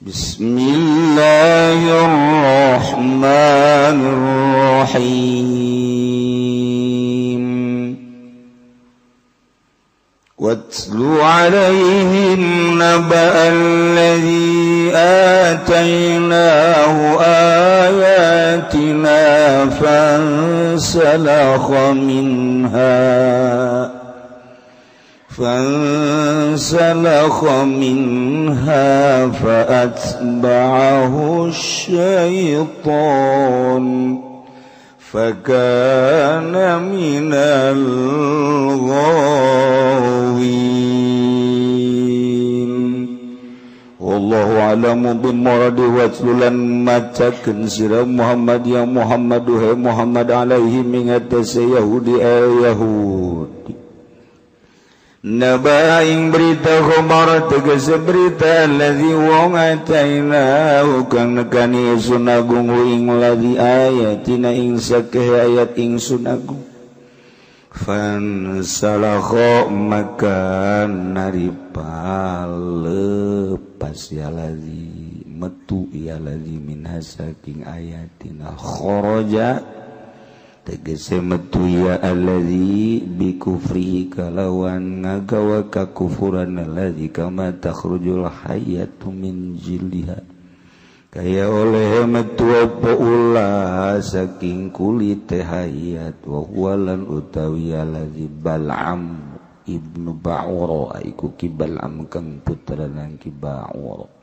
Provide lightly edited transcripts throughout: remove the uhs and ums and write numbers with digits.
Bismillahirrahmanirrahim. Watlu alaihim naba alladhi atainahu ayatina fansalakha minha فانسلخ منها فأتبعه الشيطان فكان من الغاوين. Wallahu a'lamu bimuradi. Watlulan macakeun sira Muhammad ya Muhammad duhe Muhammad alaihi mingatase Yahudi Yahudi naba ing berita khabar tegese berita allazi wong atainahu kang nekani ingsun agung ing ladzi ayatina ing sakeh ayat ingsun agung fansalakha maka naripa lepas ya ladzi metu ya ladzi minha saking ayatina kharaja tegese metu ya allazi bi kufrihi kalawan ngagawa kakufuran allazi kama takhrujul hayyatu min jildiha kaya oleh metu apa ulah saking kulite hayat wa huwa lan utawi allazi Bal'am ibnu Ba'ura iku ki Bal'am kang putrana ki Ba'ura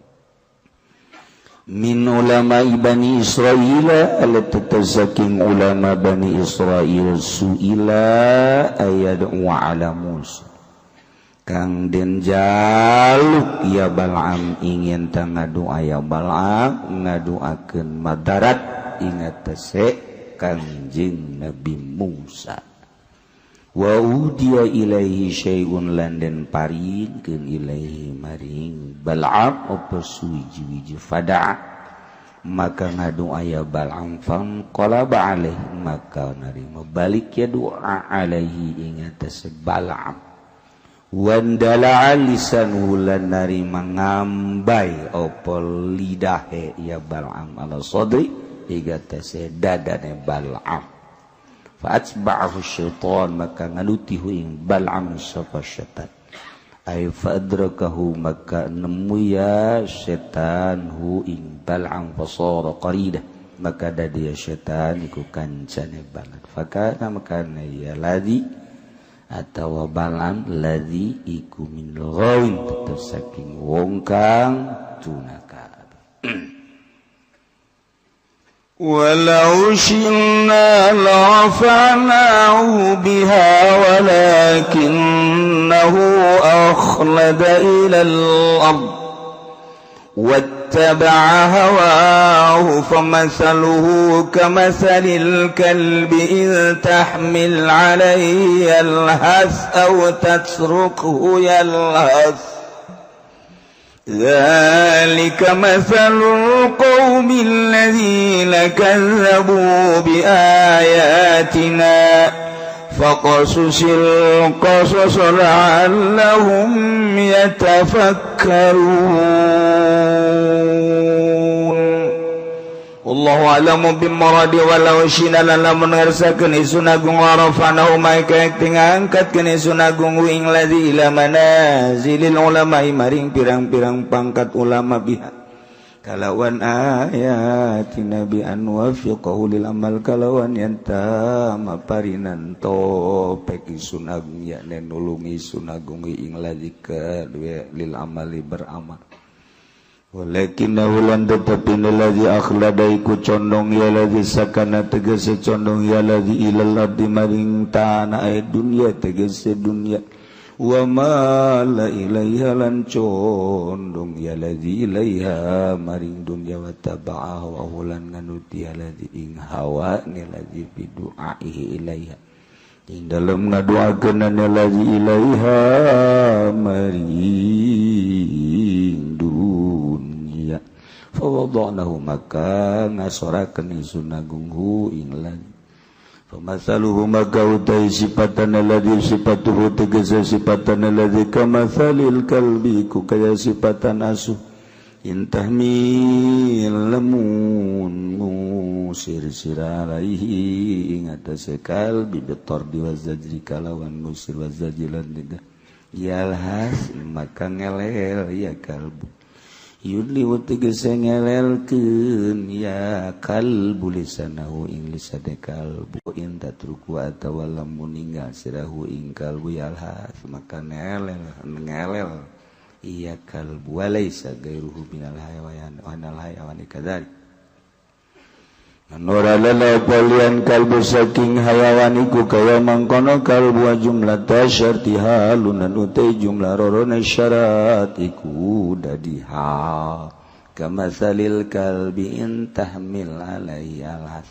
min ulama Bani Israil alatazaking ulama Bani Israil suila ayat wa ala Musa kang den jaluk ya Bal'am ingin ta ngadua ya Bal'am ngaduakeun madarat ingat tese Kangjeng Nabi Musa wa udiya ilaihi syai'un lan den paringkeun ilaihi maring Bal'am apa suwiji-wiji fada'a maka ngadoa ya Bal'am fanqalaba alaihi maka narima balik ya doa alaihi ing atas Bal'am wandala lisanuhu lan narima ngambai apa lidahe ya Bal'am ala sadri ing atas dadane Bal'am fa'atba'ahu syaitan maka ngalutihu ing Bal'am sapa syaitan ay fa'adrakahu maka nemu ya setan hu ing Bal'am fasara qaridah maka dadi ya setan iku kancane banget fakana makana ya ladzi atawa Bal'am ladzi iku min ghawin tetep saking wong kang tunaka. ولو شئنا لرفعناه بها ولكنه أخلد إلى الأرض واتبع هواه فمثله كمثل الكلب إن تحمل عليه يلهث أو تتركه يلهث ذلك مثل القوم الذين كذبوا بآياتنا فقصص القصص لعلهم يتفكرون. Wallahu a'lamu bimuradi. Walau syina lan lamun ngersakeun ingsun agung warafanahu maka ngangkatkeun ingsun agung ing ladzi ila manazilil ulama maring pirang-pirang pangkat ulama biha kalawan ayati nabi an wafiqahu lil amal kalawan yanta maparinan topek ingsun agung yakne nulung ingsun agung ing ladzi kadue lil amali beramal. Walakinnahu lan tetapi ladzi akhlada iku condong ya ladzi sakana tegese condong ya ladzi ilal ardi maring tanah dunya tegese dunya wa ma la ilaiha lan condong ya ladzi ilaiha maring dunya wa taba'a wa lan nganuti ya ladzi ing hawa ni ladzi bi du'aihi ilaiha ing dalem ngaduakeun ladzi ilaiha maring dunya fawada'nahu maka ngasorakeun ingsun agung hu ing ladzi Famasaluhu maka utai sifatan alladzi sifatuhu tegese sifatan alladzi kamathalil kalbi ku kaya sifatan asu. Intahmil lamun ngusir sira alaihi ing atase kalbi bitardi wazajri kalawan ngusir wazajilan lidah yalhas maka ngelel ya kalbu yudli tegese ngelelkeun ya kalbu lisanahu ing lisane kalbu in tatruku atawa lamun ninggal sirahu ing kalbu yalhas maka ngelel ngelel iya kalbu walaysa gairuhu minal hayawan wanal hayawani kadzalik manora lala palian kalbu saking hayawan iku kaya mangkono kalbu jumlah tasyarti halunan utai jumlah rorona syarat iku dadi hal kamasalil kalbi in tahmil alaihi alhas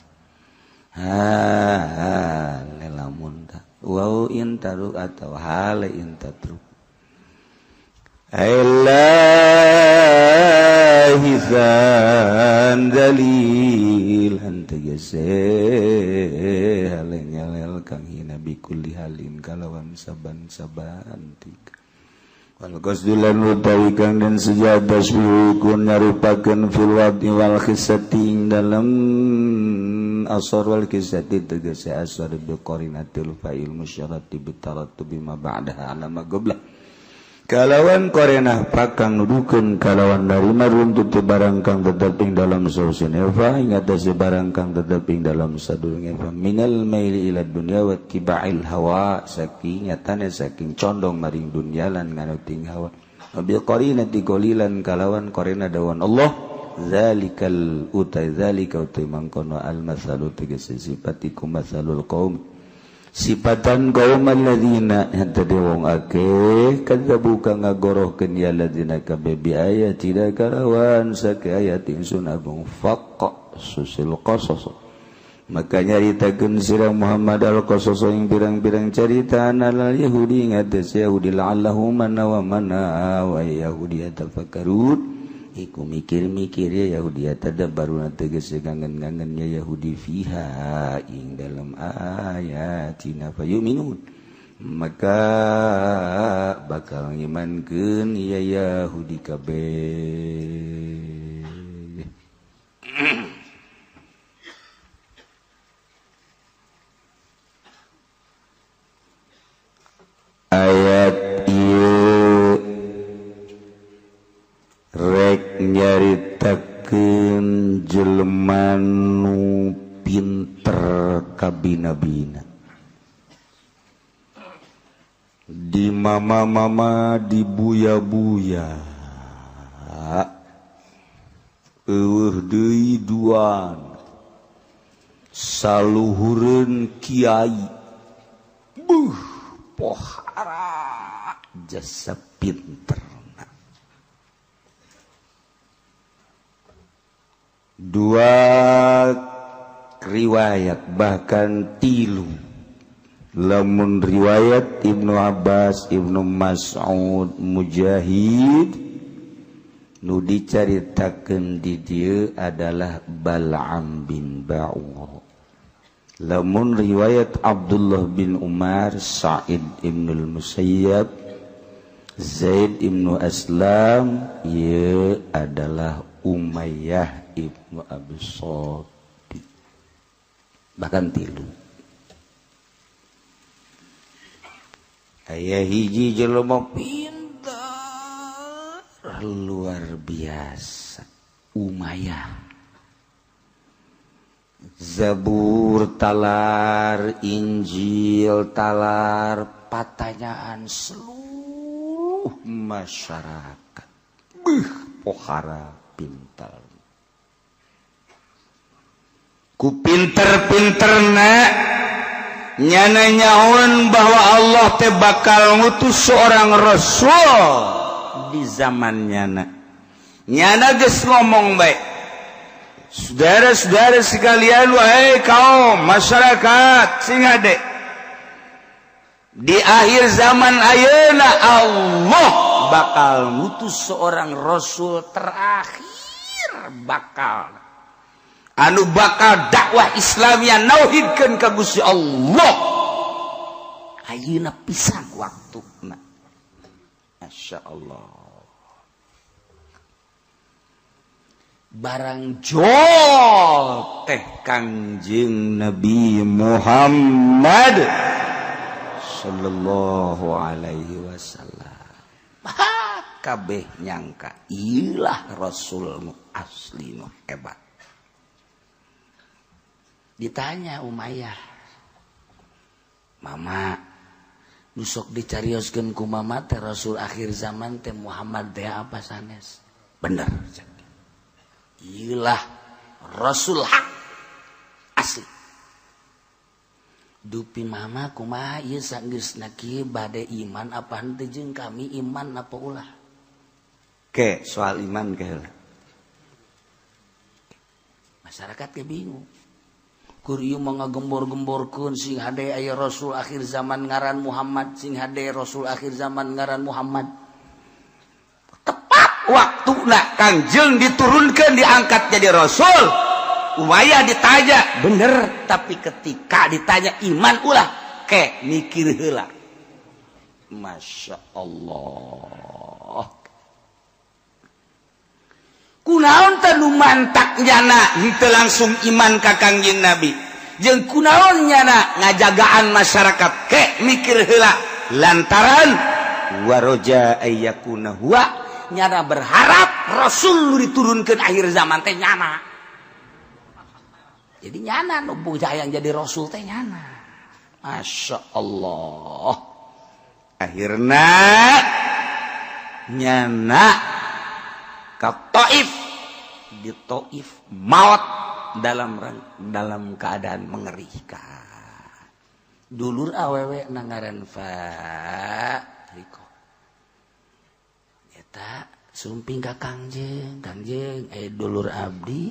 ha lelamun ta wau in taru atau hale in tatru Ilahisan dalilan tegese halengelel kang hina bikulli halin kalawan saban-saban tika wal qasdulan utawi kang den sejadas kun nyarupakeun fil wadi wal khisati ing dalem asar wal khisati tegese asar bi qarinatil fa'il musyarati bi tarattubi ma ba'daha ala ma qablah kalawan korenah pakang nudukeun kalawan narima runtut barang kang tetep ing dalam sausin eva ing atase barang kang tetep ing dalam sadurunge eva minal maili ila dunya wa tibail hawa saking nyatane saking condong maring dunya lan nganuting hawa bi qarinati qalilan kalawan korena dawan Allah zalikal utai zalika utai mangkono al masalu tegese sifatiku masalul qaum sifatan kaum alladzina henteu wong akeh kadzabu kang ngagorohkeun ya alladzina kabeh bi ayatina kalawan sake ayat ingsun agung faqa susil qasas maka nyaritakeun sira Muhammad al qasas ing pirang-pirang carita alal yahudi ngates yahudi la'allahu mana wa mana wa yahudi tafakkarun iku mikir-mikir ya Yahudi tadabbaruna tegese kangen-kangen ya Yahudi fiha ing dalam ayatina fayuminun maka bakal ngimankeun ya Yahudi kabeh. Ayat ieu rek nyaritakeun jelema nu pinter kabina-bina di mama-mama di buya-buya eueuh deui duan saluhureun kiai buh pohara jasa pinter. Dua riwayat bahkan tilu lamun riwayat Ibnu Abbas, Ibnu Mas'ud, Mujahid nu dicaritakeun di dieu adalah Bal'am bin Ba'ur. Lamun riwayat Abdullah bin Umar, Sa'id ibnul Musayyab, Zaid ibnu Aslam ieu adalah Umayyah ibnu Abi Shalih bahkan tilu. Aya hiji jelema pintar luar biasa Umayyah, Zabur talar, Injil talar, patanyaan seluruh masyarakat. Beuh pohara pintar. Ku pinter-pinterna nyana nyaun bahwa Allah teh bakal ngutus seorang rasul di zaman nyana. Nyana geus ngomong bae. Saudara-saudara sekalian, wahai kaum masyarakat sing hade. Di akhir zaman ayeuna Allah bakal ngutus seorang rasul terakhir bakal anu bakal dakwah Islamiyah nauhidkeun ka Gusti Allah. Ayeuna pisan waktuna. Masya Allah. Barang jol teh Kangjeng Nabi Muhammad sallallahu alaihi wasallam, kabeh nyangka ilah Rasul nu asli, nu hebat. Ditanya Umayyah, "Mama, nu sok dicarioskeun ku mama teh Rasul akhir zaman teh Muhammad teh apa sanes?" "Bener, ilah Rasul hak asli." "Dupi mama kumaha ieu, sanggeusna kieu bade iman apa henteu jeung kami, iman apa ulah?" Ke soal iman ke heula. Masyarakat ke bingung. Kur ieu mah ngagembor-gemborkeun sing hade aya Rasul akhir zaman ngaran Muhammad, sing hade Rasul akhir zaman ngaran Muhammad. Tepat waktuna Kangjeng diturunkan, diangkat jadi Rasul. Umayyah ditanya bener, tapi ketika ditanya iman ulah, ke mikir heula. Masya Allah. Kunaon teh nu mantak nyana henteu langsung iman ka Kangjeng Nabi? Jeung kunaon nyana ngajagaan masyarakat ke mikir heula? Lantaran waroja ayyakuna huwa, nyana berharap Rasul nu diturunkeun akhir zaman teh nyana. Jadi nyana nu hayang jadi Rasul teh nyana. Masya Allah. Akhirna nyana ke Taif, di Taif maut dalam dalam keadaan mengerikan. Dulur awewe nangaran Riko eta sumping ka Kangjeng, "Kangjeng, eh, dulur abdi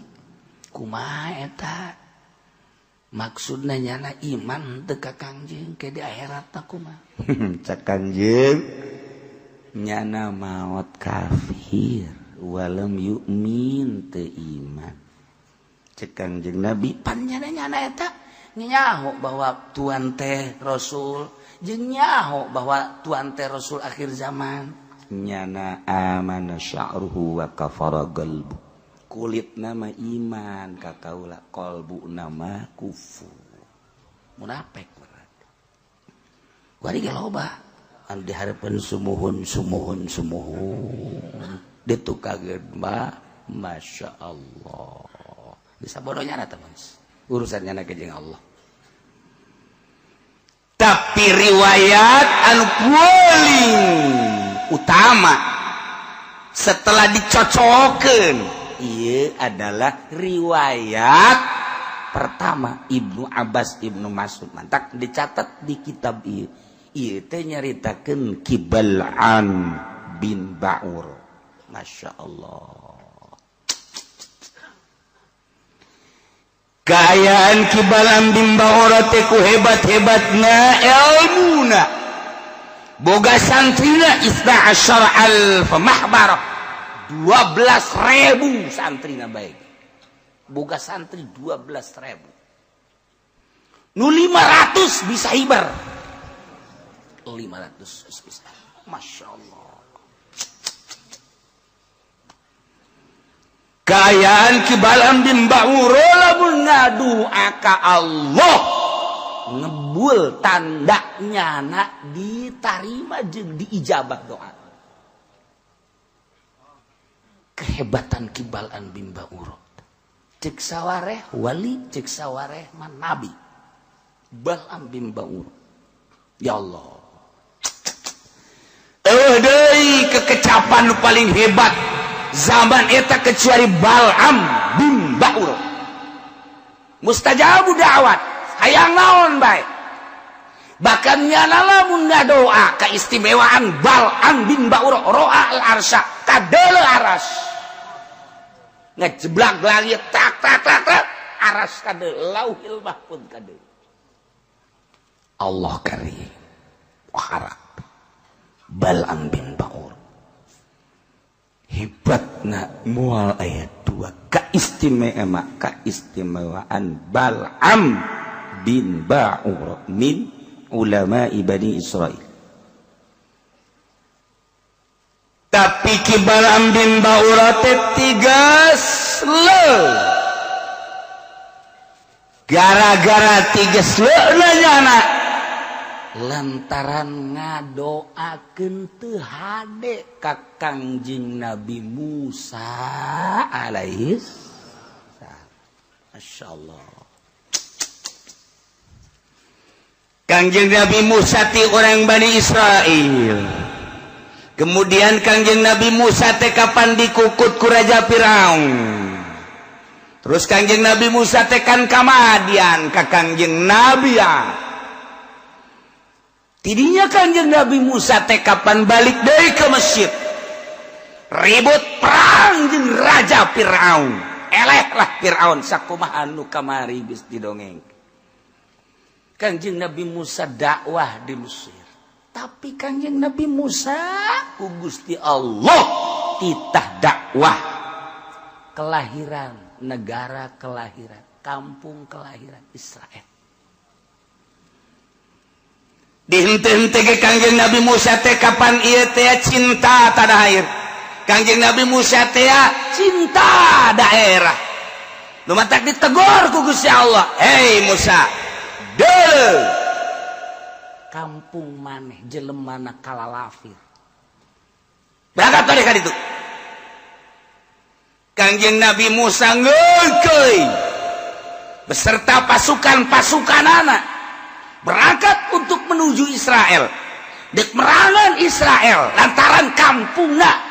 kumaha eta maksudna? Nyana iman teu ka Kangjeng ke di akhirat kumaha?" Cak Kangjeng, "Nyana maot kafir walam yu'min, teu iman." Cek Kangjeng Nabi, "Pan nyana nyana eta nyaho bahwa tuan teh Rasul, jeung nyaho bahwa tuan teh Rasul akhir zaman." "Nyana amana sya'ruhu wa kafara qalbu, kulit nama iman ka kaula, qalbu nama kufur, munafik." Berarti kuari ge loba anu dihareupeun sumuhun sumuhun sumuhun, ditukageun mah Masya Allah, bisa bodohnya teman, urusannya na jeung Allah. Tapi riwayat anu paling utama setelah dicocokkan, iya, adalah riwayat pertama Ibnu Abbas, Ibnu Mas'ud. Mantak dicatat di kitab ieu. Ieu teh nyaritakeun Ki Bal'am bin Ba'ur. Masya Allah. Kaayaan Ki Bal'am bin Ba'ur teh ku hebat-hebatna ilmuna, boga santrina isna asyara alf mahbarah, 12.000 santrina. Baik, boga santri 12.000, nu 500 bisa hiber, 500 bisa. Masya Allah. Kaayaan Ki Bal'am bin Ba'ur lamun ngadua ka Allah ngebul, tanda nyana ditarima jeung diijabah doa. Kehebatan Ki Bal'am bin Ba'ur, cek sawareh wali, cek sawareh man nabi. Bal'am bin Ba'ur, ya Allah, deui kekecapan nu paling hebat zaman eta kecuali Bal'am bin Ba'ur. Mustajabu da'wat, hayang naon bae. Bahkan nyana lamun ngadoa, keistimewaan Bal'am bin Ba'ur, ro'a al arsya, kadele aras ngejeblak langit, tak tak tak tak, aras kade, Lauhil Mahfud kade. Allah karim harap Bal'am bin Ba'ur hebatna mual ayat dua keistimewaan, keistimewaan Bal'am bin Ba'ur min ulama Bani Israel. Tapi Ki Balam bin Baura teh tiges le, gara-gara tiges le nyana lantaran ngadoakeun teu hade ka Kangjeng Nabi Musa alaihi salam. Masya Allah. Kangjeng Nabi Musa ti orang Bani Israel. Kemudian Kangjeng Nabi Musa teh kapan dikukut ku Raja Firaun. Terus Kangjeng Nabi Musa teh kan kamadian ka Kangjeng Nabi ya. Tidinya Kangjeng Nabi Musa teh kapan balik deui ke Mesir. Ribut perang jeung Raja Firaun. Eleh lah Firaun sakumaha anu kamari geus didongeng. Kangjeng Nabi Musa dakwah di Mesir. Tapi Kangjeng Nabi Musa ku Gusti Allah titah dakwah kelahiran, negara kelahiran, kampung kelahiran Israel. Dihente-hente ke Kangjeng Nabi Musa teh kapan ieu teh cinta tanah air. Kangjeng Nabi Musa teh cinta daerah. Nu matak ditegor ku Gusti Allah. Hei Musa, deuleu kampung maneh jelemana kalalafir. Berangkat tadi ka ditu. Kangjeng Nabi Musa ngeukeuy beserta pasukan-pasukanana berangkat untuk menuju Israel. Dek merangan Israel lantaran kampungna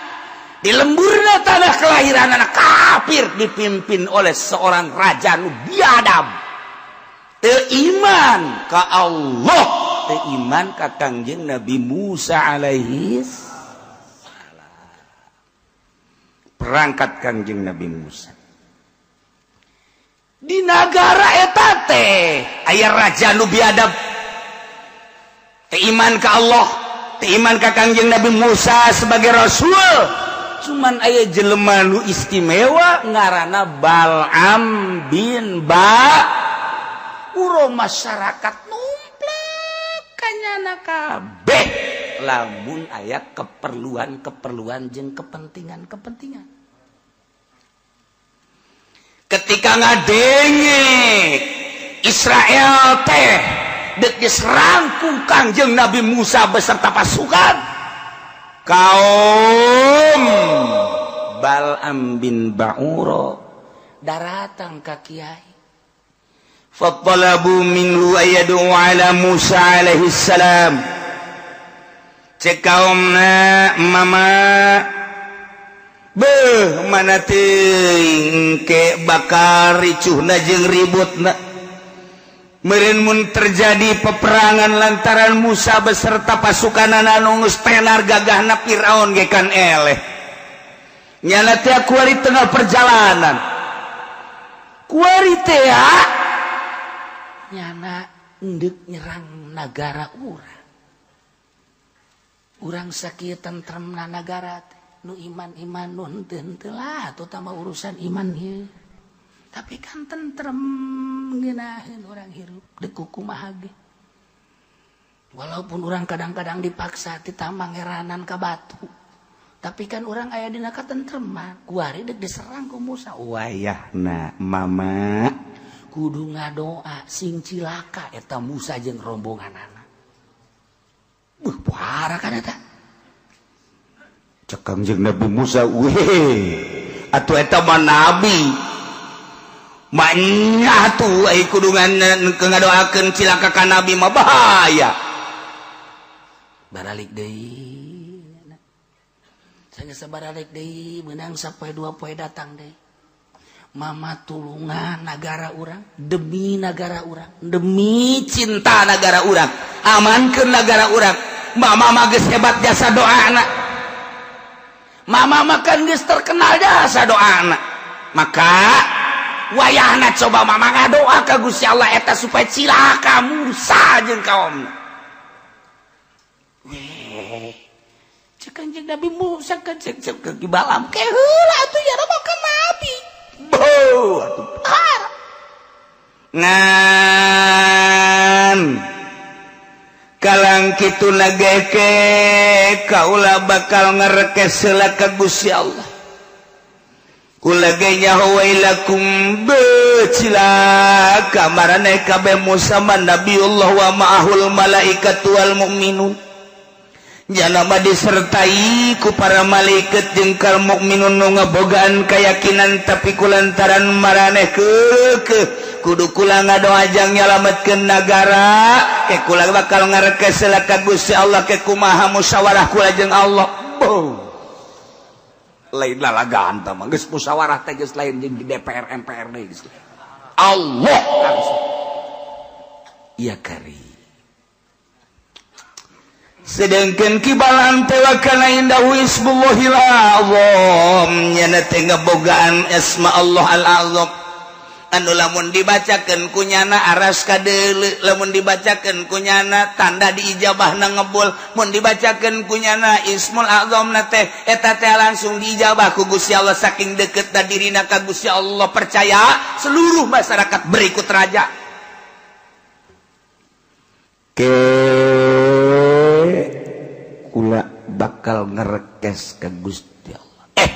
di lemburna tanah kelahiran anak kafir dipimpin oleh seorang raja nu biadab. Teu iman ka Allah, teu iman ka Kangjeng Nabi Musa alaihi salam. Berangkat Kangjeng Nabi Musa. Di nagara eta teh aya raja nu biadab. Teu iman ka Allah, teu iman ka Kangjeng Nabi Musa sebagai rasul. Cuman aya jelema nu istimewa ngaranna Bal'am bin Ba. Uro masyarakat numplek kanyana kabeh lamun aya keperluan-keperluan jeung kepentingan-kepentingan. Ketika ngadenge Israel teh dek diserang ku Kangjeng Nabi Musa beserta pasukan, kaum Bal'am bin Ba'ura daratang ka kiai. Fattalabu minhu ayadu ala Musa alaihi salam. Cek kaumna, mama beuh mana teuing ke bakal ricuhna jeung ributna. Meureun mun terjadi peperangan lantaran Musa beserta pasukan anu geus tenar gagahna Firaun ge kan eleh. Nyana teh kuari tengah perjalanan. Kuari teh nyana endek nyerang nagara urang. Urang sakieu tentremna nagara teh. Nu iman-iman nu henteu-henteu lah terutama urusan iman ieu. Tapi kan tentrem ngeunaheun urang hirup deuk kumaha ge. Walaupun urang kadang-kadang dipaksa ti mangeranan ka batu. Tapi kan urang aya dina katentreman. Kuari deuk diserang ku Musa. Wayahna mama kudu ngadoa sing cilaka eta Musa jeung rombonganana. Beuh pohara kan eta. Cek Kangjeng Nabi Musa, weh atuh eta mah nabi. Manya tuh ai kudu ngadoakeun cilaka ka nabi mah bahaya. Baralik deui. Sanggeus baralik deui meunang sapoe dua poe datang deui. Mama tulungan nagara urang demi nagara urang, demi cinta nagara urang, amankeun nagara urang. Mama mah geus hebat jasa doana. Mama mah kan geus terkenal jasa doana. Maka wayahna coba mama ngadoa ka Gusti Allah eta supaya cilaka Musa jeung kaumna. Weh, cek Kanjeng Nabi Musa kan cek cek ke Balam ke heula atuh ya mah kan nabi. Beuh atuh parah. Ngan kalang Barang kitu nageke kaula bakal ngerekes heula ka Gusti Allah. Kula ge nyaho wailakum becilaka maraneh kabeh. Musa mah Nabiullah, wa ma'ahul malaikatu wal mu'minun. Jalma disertai ku para malaikat jeung kal mukminun nu ngabogaan keyakinan, tapi kulantaran maraneh ke kudu kula ngadoa jang nyalametkeun nagara, ke kula bakal ngarekes heula ka Gusti Allah. Ke kumaha musyawarah kula jeung Allah. Boh, lain lalagaan tah mah, geus musyawarah teh geus lain jeung di DPR MPR deui, geus Allah langsung. Iya kari. Sedangkan Ki Balam teh kana indahu ismullahil azam, nyana teh ngebogaan isma Allah al azam anu lamun dibacakeun kunyana aras kadeuleu, lamun dibacakeun kunyana tanda diijabahna ngebul, mun dibacakeun kunyana ismul azam na teh eta teh langsung diijabah ku Gusti Allah. Saking deketna dirina ka Gusti Allah, percaya seluruh masyarakat berikut raja. Ke kula bakal ngerekes ke Gusti Allah. Eh,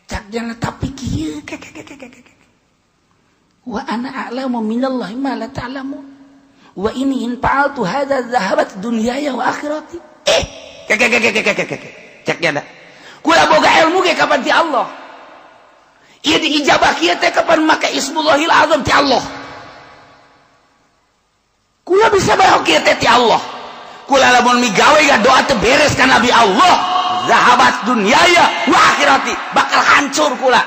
Cak jangan, tapi kieu ke ke ke ke ke ke. Wa ana a'lamu minallahi ma la ta'lamun. Wa ini in fa'altu hadza dhahabat dunyaya wa akhirati. Eh, ke ke ke ke ke ke ke ke. Cek jana. Kula boga ilmu ge kapan ti Allah. Ieu diijabah kieu teh kapan make ismullahil azam ti Allah. Kula bisa bae kieu teh ti Allah. Kula lamun migawe doa teu beres ka Nabi Allah, zahabat dunyaya wa akhirati, bakal hancur kula.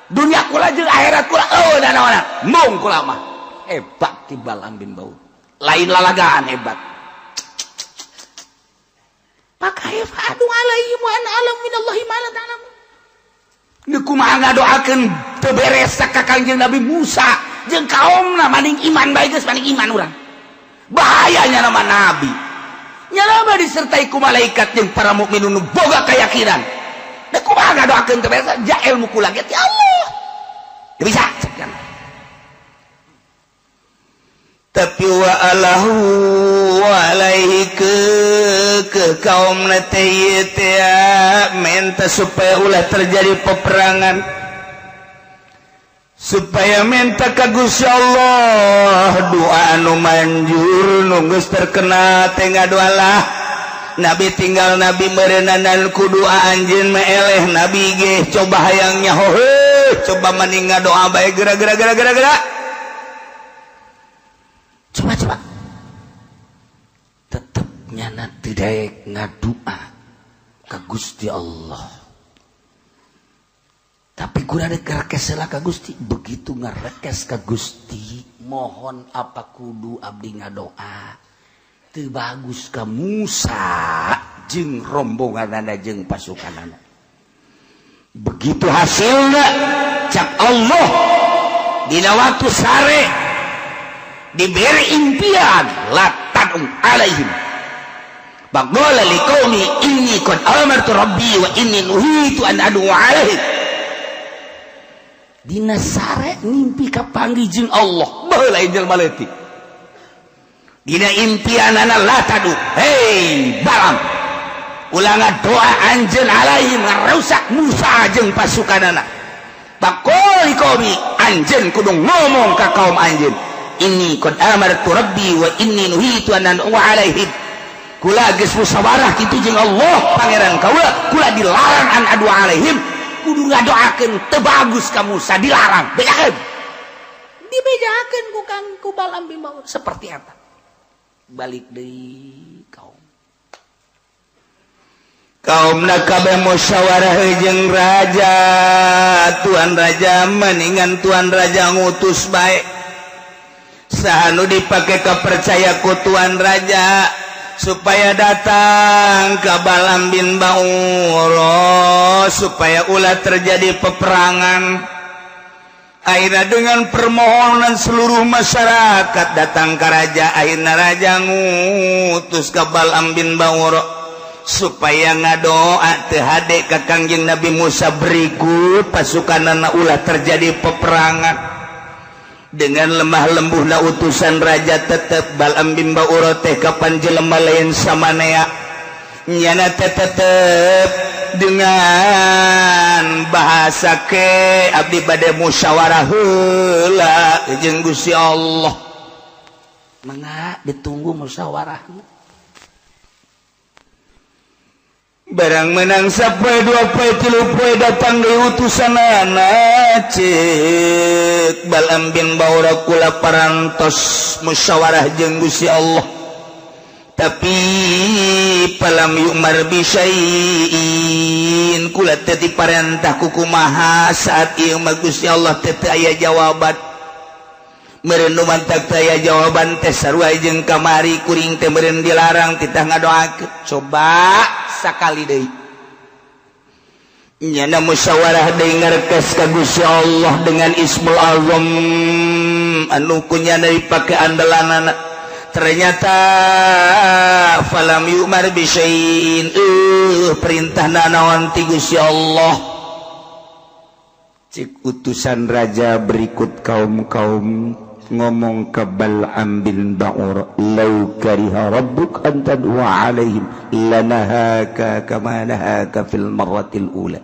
Dunia kula jeung akhirat kula eueuh nanaonan. Mung kula mah. Hebat Ki Balam bin Baur. Lain lalagaan hebat. Pakaifa adu alaihim wa ana a'lamu minallahi ma la ta'lamun. Nu kumaha ngadoakeun teu beres ka Kangjeng Nabi Musa jeung kaumna, maning iman bae geus, maning iman urang. Bahayanya nama nabi. Nya disertai ku malaikat jeung para mukminun nu boga keyakinan. Da kumaha ngadoakeun teu beres ja ilmu kula ge ti Allah. Teu bisa cek. Tapi wa alahu alaihi ke kaum teh minta supaya ulah terjadi peperangan, supaya minta ka Gusti Allah doa anu manjur. Nu geus terkenal teh ngadoalah Nabi, tinggal Nabi meureunan ku doa anjeun mah eleh. Nabi ge coba hayang nyaho, heuh, coba mending ngadoa bae geura geura geura geura geura. Coba coba. Tetep nyana tidak ngadua ka Gusti Allah. Tapi kurang ngerekes ka Gusti, begitu ngerekes ka Gusti, mohon apa kudu abdi ngadoa teu bagus ka Musa jeung rombonganana jeung pasukanana. Begitu hasilnya, cak Allah dina waktu sare diberi impian, la tad'u alaihim. Faqala liqaumi inni qad amartu rabbi wa inni nuhitu an ad'u alaihim. Dina sare ngimpi kapanggih jeung Allah. Baheula jelma leutik dina impianana, la tad'u, hei Balam, ulah doa anjeun alaihim, ngarusak Musa jeung pasukanana. Faqala liqaumi, anjeun kudu ngomong ka kaum anjeun, inni qad amartu rabbi wa inni nuhitu an ad'u alaihim. Kula geus musyawarah kitu jeung Allah pangeran kaula, kula dilarang an adu alaihim, kudu ngadoakeun teu bagus ka Musa, dilarang. Bejakeun, dibejakeun ku Kang ku Balam bin Baur seperti apa. Balik deui kaum. Kaum kabeh musyawarah jeung raja, tuan raja, mendingan tuan raja ngutus bae saha nu dipake kepercaya ku tuan raja supaya datang ke Balam bin Bauro supaya ulah terjadi peperangan. Akhirnya dengan permohonan seluruh masyarakat datang ke raja, akhirnya raja ngutus ke Balam bin Bauro supaya ngadoa teu hade ka Kangjeng Nabi Musa berikut pasukan ulah terjadi peperangan. Dengan lemah lembuhna utusan raja tetep Balam bin Baura teh kapan jelema lain samanea nyana teh tetep dengan bahasa ke abdi bade musyawarah heula jeung Gusti Allah. Mangga ditunggu musyawarahna. Barang menang sapoe dua poe tilu poe datang deui utusanana, cek Balam bin Baura kula parantos musyawarah jeung Gusti Allah, tapi palam yu'mar bi syai'in, kula teh diparentah ku kumaha saat ieu mah Gusti Allah teh teu aya jawaban. Meureun nu mantak teu aya jawaban teh sarua jeung kamari kuring teh meureun dilarang titah ngadoakeun. Coba sakali deui nyana musyawarah deui ngarkes ka Gusti Allah dengan Ismul Azam anu kunyana dipake andalanana. Ternyata falam yu'mar bi syai'in, perintah naon ti Gusti Allah. Cik utusan raja berikut kaum-kaum ngomong ke Bal'am bin Ba'ur, "Lau kariha rabbuk an tad'a alaihim lanahaka kama nahaka fil marratil ula."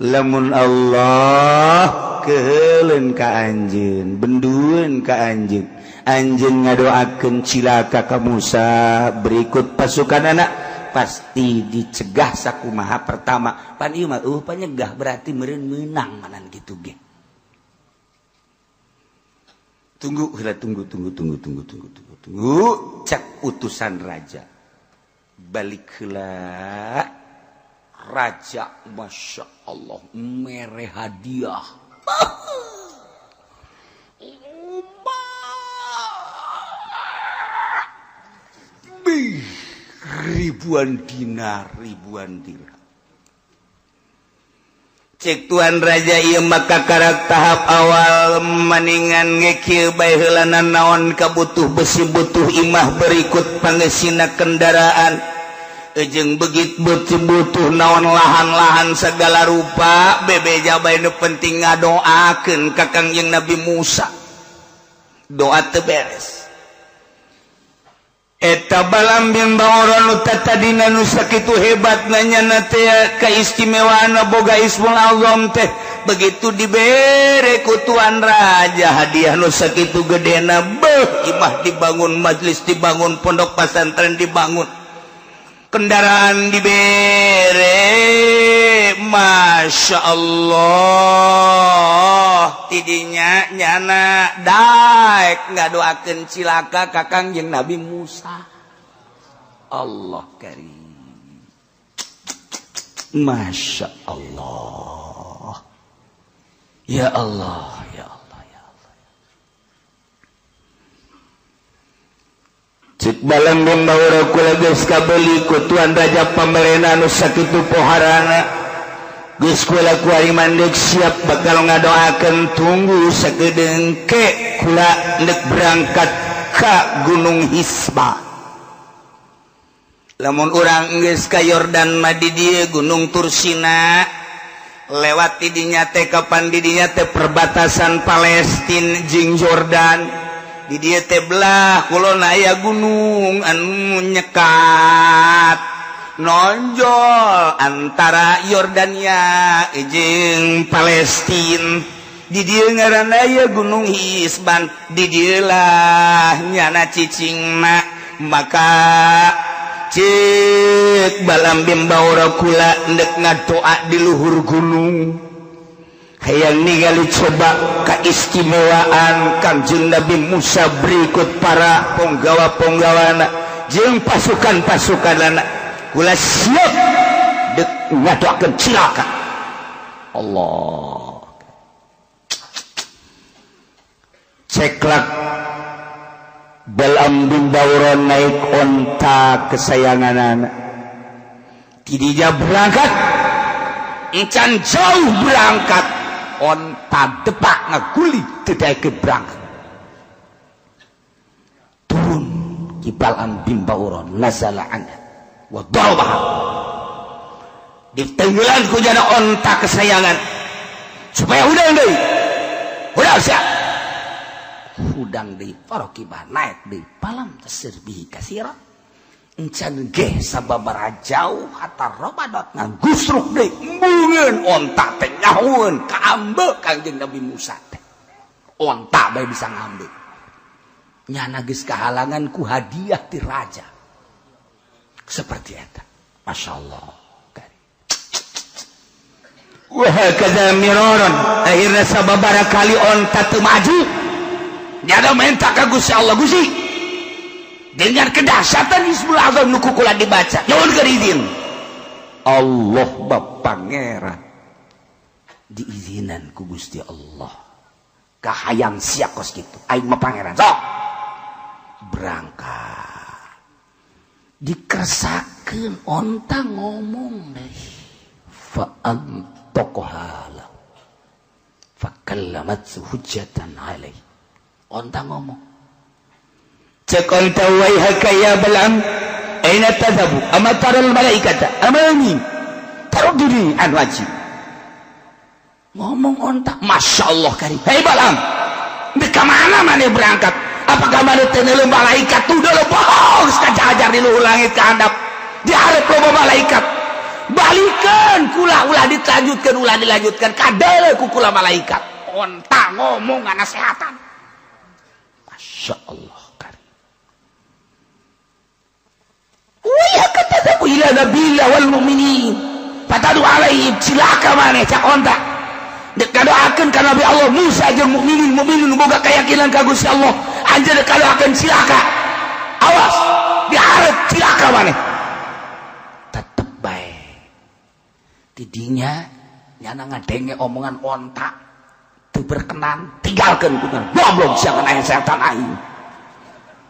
Lamun Allah keheuleun ka anjeun, bendueun ka anjeun, anjeun ngadoakeun cilaka ka Musa berikut pasukan anak, pasti dicegah sakumaha pertama. Pan ieu mah panyegah berarti meureun meunang manan kitu ge. Tunggu heula, tunggu tunggu tunggu tunggu tunggu tunggu tunggu, cek utusan raja. Balik heula raja, masya Allah mere hadiah. Ribuan dinar, ribuan dirham. Cek tuan raja ieu maka karak tahap awal maningan ge kieu bae heulana naon kabutuh besi butuh imah berikut pangesina kendaraan jeung begit butuh naon lahan-lahan segala rupa bebeja bae nu penting ngadoakeun ka Kangjeng Nabi Musa. Doa teu beres. Eta Balam bin Baura nu tatadina nu sakitu hebat nanyana teh keistimewaan boga Ismul Azam teh, begitu dibere ku tuan raja hadiah nu sakitu gedena, beuh imah dibangun, majlis dibangun, pondok pesantren dibangun, kendaraan dibere, masya Allah. Tidinya nyana daek ngadoakeun cilaka ka Kangjeng Nabi Musa. Allah karim, masya Allah, ya Allah, ya Allah, ya Allah. Cik Balam bin Baura kula geus kabeli ku tuan raja pamarena nu sakitu poharana, geus kula kuari mandek siap bakal ngadoakeun, tunggu sakedeung ke kula ndek berangkat ka Gunung Hisba. Lamun urang geus ka Yordan mah di dieu Gunung Tursina, lewat di dinya teh kapan di dinya teh perbatasan Palestina jeung Yordan. Di dieu teh belah kulon aya gunung anu nyekat nonjol antara Yordania jeung Palestina. Di dieu ngaranna aya Gunung Hisban, di dieu lah nyana cicingna. Maka cek Balam bin Baura kula ndek ngadoa di luhur gunung, hayang ningali coba keistimewaan Kangjeng Nabi Musa berikut para ponggawa-ponggawana jeung pasukan-pasukanana, kula siap dek ngadoakeun cilaka. Allah. Ceklak Balam bin Baura naik onta kesayangan anak, tidinya berangkat encan jauh berangkat, onta depak ngaguli tidak ke berangkat. Turun ki Balam bin Baura nazala anha wa darabaha, ditenggelan ku jana onta kesayangan supaya udah deui, udah siap. Hudang deui, farokibah naik deui, falam tasir bihi kasira. Encan ge sababaraha jauh hatta robadot ngagusruk deui, embungeun onta teh nyahueun kaambe Kangjeng Nabi Musa teh. Onta bae bisa ngambe. Nyana geus kahalangan ku hadiah ti raja. Seperti eta. Masya Allah. Wah, kaza miraran. Akhirnya sababaraha kali onta teu maju. Nyana minta ka Gusti Allah, Gusti. Dengan kedahsyatan Ismul Azam nu kukula dibaca. Nyuhunkeun izin. Allah bab pangeran. Diizinan ku Gusti Allah. Kahayang sia kos kitu. Aing mah pangeran. Sok. Berangkat. Dikersakeun onta ngomong deh. Fa'antaqaha fakallamat hujjatan alaih. Onta ngomong. Cek onta, waihaka ya Balam, aina tadhabu, ama taral malaikata amami tarudduni an wajhi. Ngomong onta, Masya Allah karim. Hei Balam, di mana mana berangkat? Apakah mana teu malaikat tuh dulu bohong ajar di luhur langit ke handap. Di hareup loba malaikat. Balikan kula, ulah dilanjutkan, ulah dilanjutkan, kadele ku kula malaikat. Onta ngomong nasehatan. Masya Allah karim. Wih, kata ila nabiyya wal mu'minin. Fatadu alaihim, cilaka maneh, cak onta. Dek kadoakeun ka Nabi Allah Musa jeung mukminin mukminin boga keyakinan ka Gusti Allah. Anjeun dek kadoakeun cilaka. Awas, dihareup cilaka maneh. Tetep bae. Tidinya nyana ngadenge omongan onta teu berkenan, tinggalkeun ku goblok sia kan aya setan aing.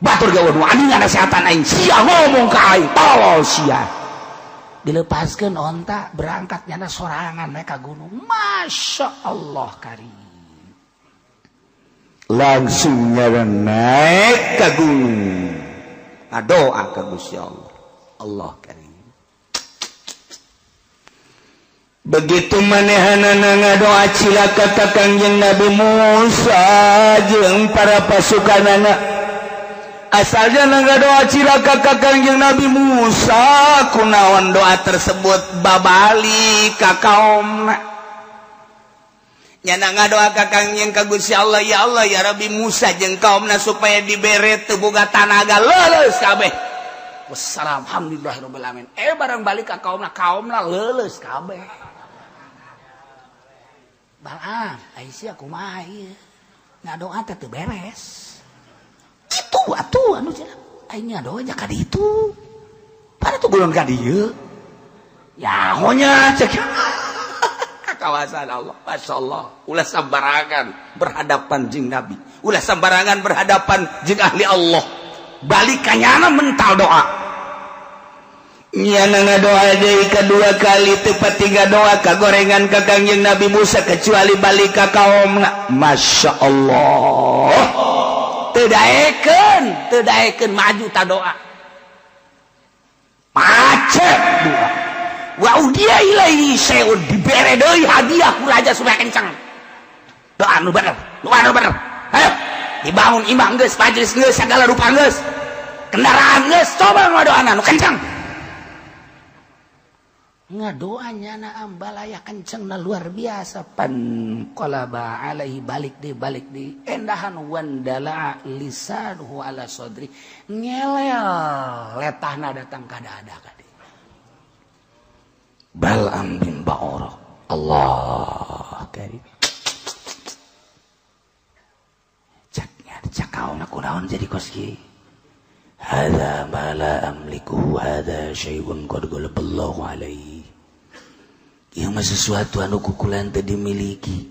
Batur gawe nu anjing ada setan aing, sia ngomong ka aing, tolol sia. Dilepaskan onta, berangkat nyana sorangan mereka gunung. Masya Allah karim. Langsung nyawa naik ke gunung, ngadoa ka Gusti Allah. Allah karim. Begitu manehanana ngadoa cilaka ka Kangjeng Nabi Musa jeung para pasukanana. Asalnya ngadoa cilaka ka Kangjeng Nabi Musa, kunaon doa tersebut babali ka kaumna. Nyana ngadoa ka Kangjeng ka Gusti Allah, ya Allah ya Rabbi, Musa jeung kaumna supaya dibere teu boga tanaga, leuleus kabeh. Wassalam, alhamdulillahirabbil alamin. Eh, barang balik ka kaumna, kaumna leuleus kabeh. Balam, ai sia kumaha ieu? Ngadoa teh teu beres. Itu atuh anu cenah. Aing ngadoa nya ka ditu. Pada tuh gulon ka dieu. Ya honya cek kawasan Allah. Masya Allah. Ulah sembarangan berhadapan jeung Nabi. Ulah sembarangan berhadapan jeung ahli Allah. Balik kanyana mental doa. Nyana ngadoa deui kedua kali, tepat tiga doa kagorengan ka Kangjeng Nabi Musa kecuali balik ka kaumna. Masya Allah. Teu daekeun, teu daekeun maju ta doa. Macet doa. Wa udia ilaihi syai'un, dibere deui hadiah ku raja supaya kencang. Doa nu bener, doa nu bener. Ayo, dibangun imah geus, majelis geus, segala rupa geus. Kendaraan geus, coba ngadoana nu kencang. Ngadoa nyana ambalaya kenceng na luar biasa, pan qalaba alaihi, balik deh, balik deh, endahan wandala lisanuhu ala sodri, ngelel letahna datang ka dada ka dieu. Bal'am bin Ba'ura. Allah karim. Caknya cak kaumna kunaon jadi kos kieu. Hadza ma la amlikuhu, hadza syai'un qad ghalaballahu alaihi. Ieu mah sesuatu anu kukulan teu dimiliki.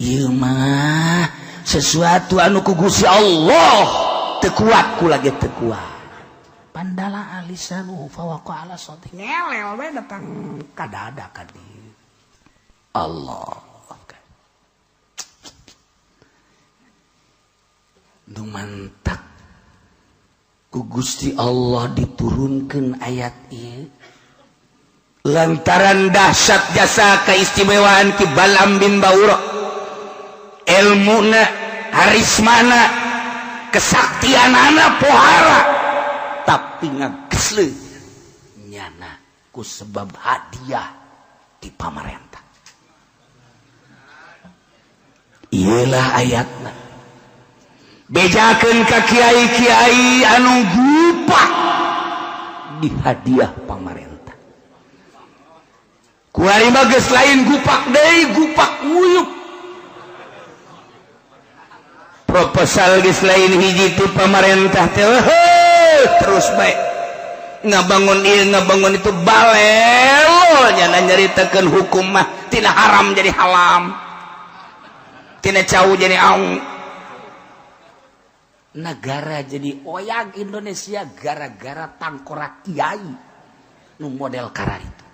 Ieu mah sesuatu anu ku Gusti Allah teu kuat, kula ge teu kuat. Pandala alisanu fawaqa ala soti, ngelel we datang ka dada ka dieu. Allah. Nu mantak ku Gusti Allah diturunkeun ayat ieu lantaran dahsyat jasa keistimewaan Ki Balam bin Baura, ilmuna, harismana. Kesaktianana pohara, tapi ngagesle nyana ku sebab hadiah di pamarentah. Iyalah ayatna, bejakeun ka kiai-kiai anu gupak di hadiah pamarentah. Kuari mah geus lain gupak deui, gupak nguyuk. Proposal geus lain hiji ti pamarentah teh, terus bae ngabangun ieu, ngabangun itu, balelo nyana nyaritakeun hukum mah tina haram jadi halam, tina cau jadi aung. Negara jadi oyag Indonesia gara-gara tangkorak kiai nu model kara itu.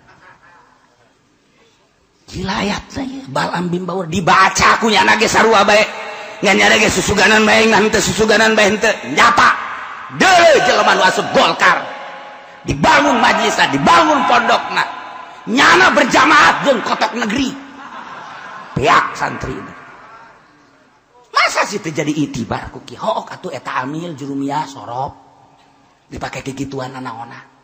Gila ayat saya Balam bin Baur Dibaca ku nyana ge sarua bae, ngan nyana ge susuganan bae, ngan teu susuganan bae, henteu nyata. Deuleu jelema nu asup Golkar, dibangun majelisna, dibangun pondokna, nyana berjamaah jeung kotok negeri, pihak santri ini. Masa sih terjadi itibar ku ki hook atuh eta amil jurumiyah sorop dipakai kegituan anak-anak.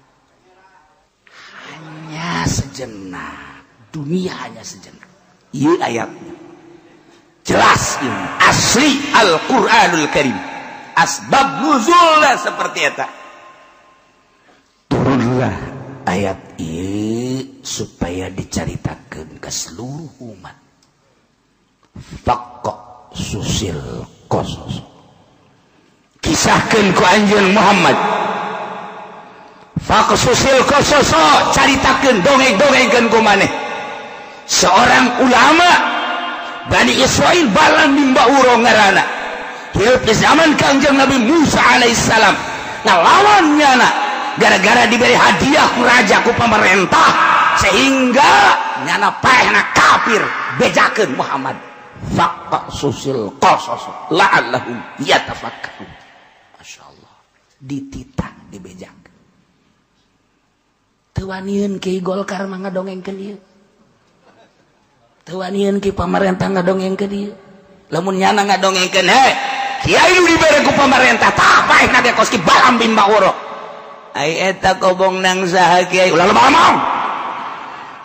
Hanya sejenak dunia, hanya sejenak. Iya, ayatnya jelas, ini asli Al-Quranul Karim. Asbab nuzulnya seperti eta. Turunlah ayat ini supaya diceritakan ke seluruh umat. Faqsusil qasas. Kisahkan ku anjeun Muhammad. Faqsusil qasas, caritakeun, dongeng-dongengkeun ku maneh seorang ulama Bani Israel, Balam bin Bauro ngaranna, hirup di zaman Kangjeng Nabi Musa alaihissalam. Ngalawan nyana gara-gara diberi hadiah ku raja, ku pemerintah, sehingga nyana paehna kafir. Bejakeun Muhammad, faqsusil qasas la'allahum yatafakkarun. Masya Allah, dititah, dibejak. Teu wanian ki Golkar mah ngadongengkeun ieu, teu wanian ki pamarentah ngadongengkeun ieu. Lamun nyana ngadongengkeun, he kiai nu dibere ku pamarentah, tah paehna ge kos ki Balam bin Bauro. Ai eta kobong nang saha, kiai? Ulah loba ngomong.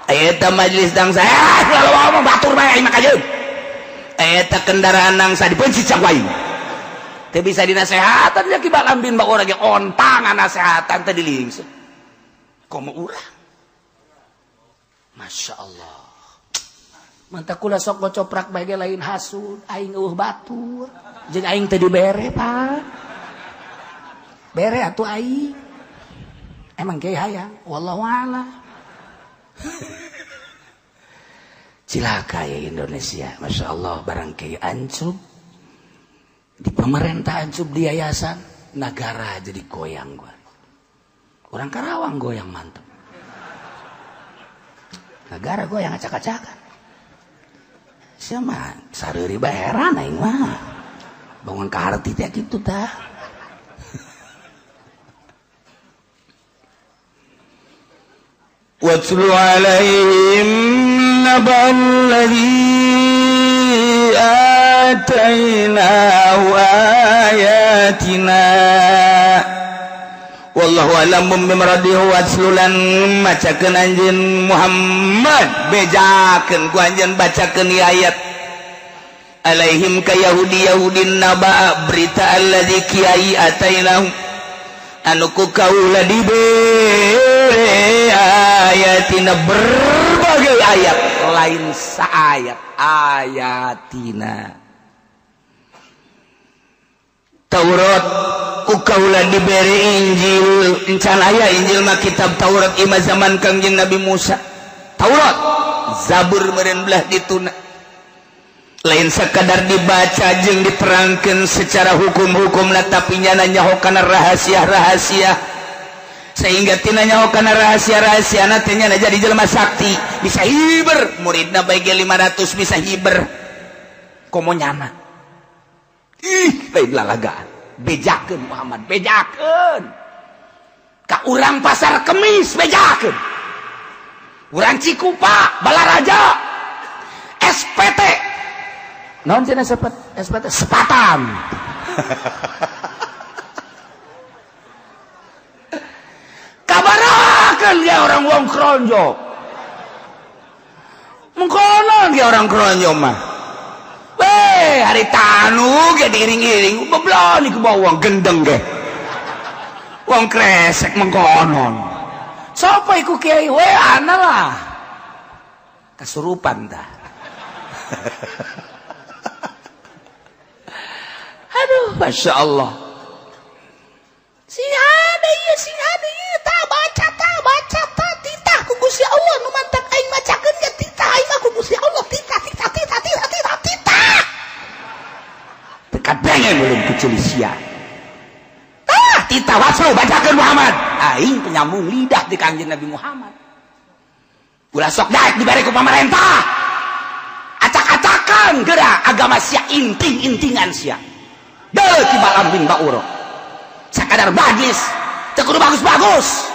Ai eta majelis nang saha? Ulah loba ngomong, batur bae aing mah kajeun. Ai eta kendaraan nang saha? Dibenci cak wae. Teu bisa dinasehatan ya. Ki Balam bin Bauro ge ontang nasehatan teh dilingseut, komo urang. Masya Allah. Mantap kula sok ngocoprak bae ge lain hasud, aing eueuh batur. Jeung aing teu dibere, Pak. Bere atuh aing. Emang kiai hayang, wallahu a'lam. Cilaka ya Indonesia, Masya Allah, barang kiai ancub di pemerintah, ancub di yayasan, negara jadi goyang gua. Orang Karawang goyang mantep. Negara goyang acak-acakan. Siapa sareuri bae heran aing mah. Bangun ka harti teh kitu tah. واتل عليهم نبأ الذي آتيناه آياتنا wallahu a'lam bimuradihi. Watslulan, macakeun anjeun Muhammad, bejakeun ku anjeun, bacakeun ieu ayat, alaihim ka Yahudi Yahudi, naba berita, alladzi kiai, atainahu anu ku kaula dibere, ayatina berbagai ayat, lain saayat, ayatina Taurat ku kaula dibere, Injil. Encan aya Injil mah kitab Taurat ima zaman Kangjeng Nabi Musa. Taurat, Zabur meureun belah dituna. Lain sekadar dibaca jeung diterangkan secara hukum-hukum, tapi nyana nyaho kana rahasia-rahasia, sehingga tina nyaho kana rahasia-rahasia teh nyana jadi jelema sakti, bisa hiber muridna bae 500, bisa hiber komo nyana. Ih, lain lalagaan. Bejakeun Muhammad, bejakeun ka urang Pasar Kemis, bejakeun urang Cikupa, Balaraja, SPT. Naon cenah sepet? SPT sepatan. Dibacakan dia orang wong kronjo. Mengkonon dia orang kronjo mah. Weh, hari tanu ge diiring-iring, beblon iku bawa wong gendeng ge. Wong kresek mengkonon. Sapa iku kiai? Weh, ana lah. Kesurupan dah. Aduh, Masya Allah. Sing ada ieu, sing ada ieu, tah baca tah titah ku Gusti Allah nu mantak aing macakeun ge titah aing mah ku Gusti Allah titah titah titah titah titah titah. Teu kadengen ulun ku ceuli sia. Tah titah waslu bacakeun Muhammad. Aing penyambung lidah di Kangjeng Nabi Muhammad. Ulah sok daek dibere ku pamarentah. Acak-acakan geura agama sia inting-intingan sia. Deui ki Balaam bin Bauro. Sakadar majlis teu kudu bagus-bagus.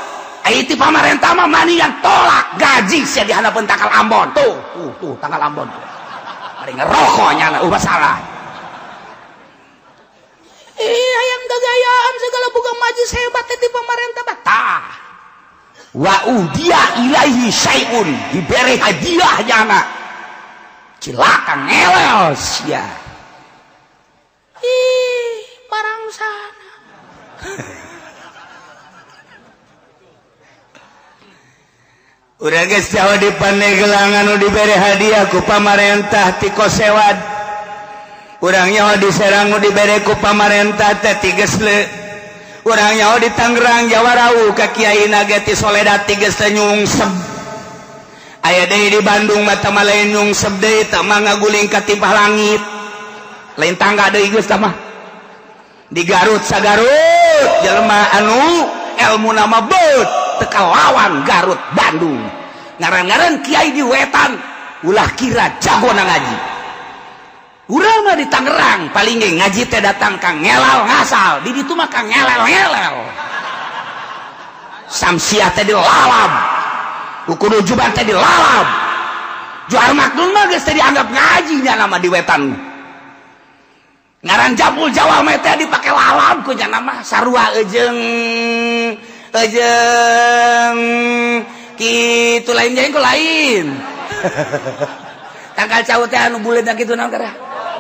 Ai ti pamarentah mah manian tolak gaji sia di handapeun tangkal Ambon. Tuh, tuh, tuh tangkal Ambon. Bari ngerokok nyana masalah. Ih, hayang gagayaan segala boga majlis hebat teh ti pamarentah mah. Tah. Wa udia ilaihi syai'un, dibere hadiah nyana. Cilaka ngelel sia. Ih, barang sana. Urang geus jauh di Pandeglang anu dibere hadiah ku pamarentah ti Kosewad. Urang nyaho di Serang nu dibere ku pamarentah teh ti Gesle. Urang nyaho di Tangerang Jawarau ka kiai ge ti Soledad ti Gesle nyungsep. Aya deui di Bandung mah teh mah lain nyungsep deui teh mah ngaguling ka timpah langit. Lain tangga deui geus tah mah. Di Garut sagarut jelema anu ilmu nama beut teu kalawan Garut Bandung. Ngaran-ngaran kiai di wetan ulah kira jago na ngaji. Urang mah di Tangerang paling ge ngaji teh datang ka ngelal ngasal, di ditu mah ka ngelel-ngelel. Samsiah teh dilalap. Kudu juban teh dilalap. Juar maknun mah geus teh dianggap ngaji nya nama di wetan. Ngaran jabul Jawa mah teh dipake lalap ku nya nama sarua eujeung eujeung kitu lain jeung ku lain. Tangkal cau teh anu buleudna kitu naon kareh?